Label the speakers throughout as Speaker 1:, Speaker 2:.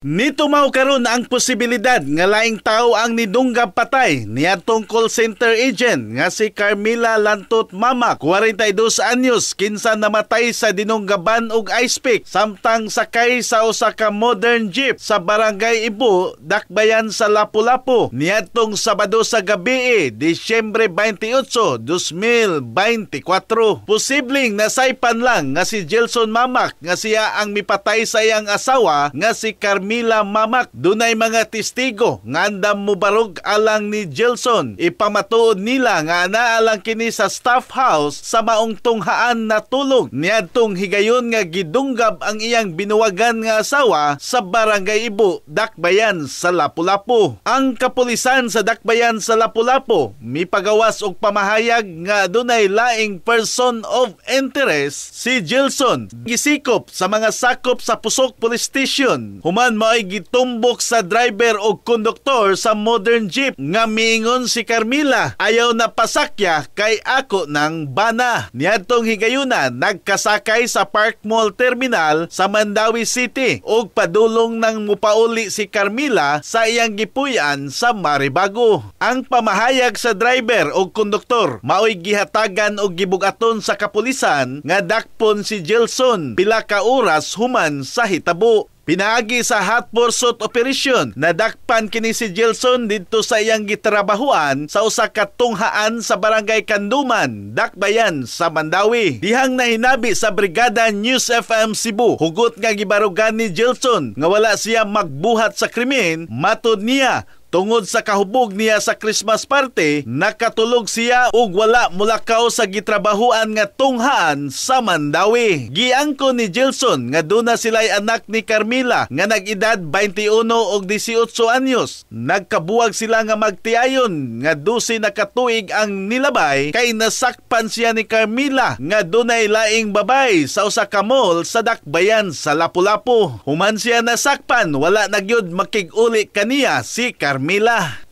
Speaker 1: Nitumaw karon ang posibilidad nga laing tao ang nidunggab patay niadtong call center agent nga si Carmela Lantot Mama, 42 anyos, kinsa namatay sa dinunggaban og ice pick samtang sakay sa usa ka modern jeep sa Barangay Ibo, Dakbayan sa Lapu-Lapu niadtong Sabado sa gabi, Disyembre 28, 2024. Posibleng nasaypan lang nga si Jelson Mamak nga siya ang mipatay sa iyang asawa nga si Carmela Mamak. Dunay mga testigo nga andam mobarog alang ni Jelson. Ipamatuod nila nga anaa lang kini sa staff house sa maong tunghaan natulog niadtong higayon nga gidunggab ang iyang binuwagan nga asawa sa Barangay Ibo, Dakbayan sa Lapu-Lapu. Ang kapulisan sa Dakbayan sa Lapu-Lapu mipagawas og pamahayag nga adunay laing person of interest si Jelson. Gisikop sa mga sakop sa Pusok Police Station human mao'y gitumbok sa driver o konduktor sa modern jeep nga miingon si Carmela, "Ayaw na pasakya kay ako ng bana." Niadtong higayuna, nagkasakay sa Park Mall Terminal sa Mandaue City ug padulong nang mupauli si Carmela sa iyang gipuy-an sa Maribago. Ang pamahayag sa driver o konduktor mao'y gihatagan og gibugaton sa kapulisan nga dakpon si Jelson pila ka oras human sa hitabo. Pinaagi sa hot pursuit operation, nadakpan kini si Jelson didto sa iyang gitrabahuan sa usa ka tunghaan sa Barangay Kanduman, Dakbayan sa Mandaue. Dihang nahinabi sa Brigada News FM Cebu, hugot nga gibarugan ni Jelson nga wala siya magbuhat sa krimen. Matod niya, tungod sa kahubog niya sa Christmas party, nakatulog siya ug wala mulakaw sa gitrabahuan nga tunghaan sa Mandaue. Giangko ni Jelson nga duna sila'y anak ni Carmela nga nag-edad 21 og 18 anyos. Nagkabuwag sila nga magtiayon nga 12 na katuig ang nilabay kay nasakpan siya ni Carmela nga dunay laing babay sa usa ka mall sa Dakbayan sa Lapu-Lapu. Human siya nasakpan, wala na gyud makig-uli kaniya si Carmela.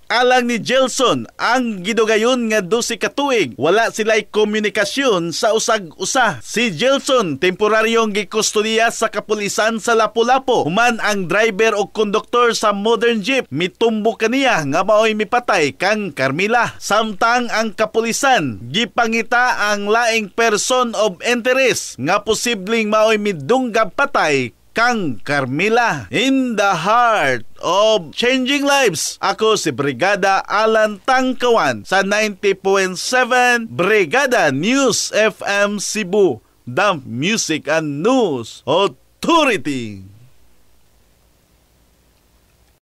Speaker 1: Alang ni Jelson, ang gidugayon nga 12 ka tuig, wala sila'y komunikasyon sa usag usa. Si Jelson temporaryong gikustodiya sa kapulisan sa Lapu-Lapu. Human ang driver o konduktor sa modern jeep mitumbo kaniya nga maoy mipatay kang Carmela. Samtang ang kapulisan gipangita ang laing person of interest nga posibleng maoy midunggab patay kang Carmela. In the heart of changing lives, ako si Brigada Alan Tangkawan sa 90.7 Brigada News FM Cebu, the Music and News Authority.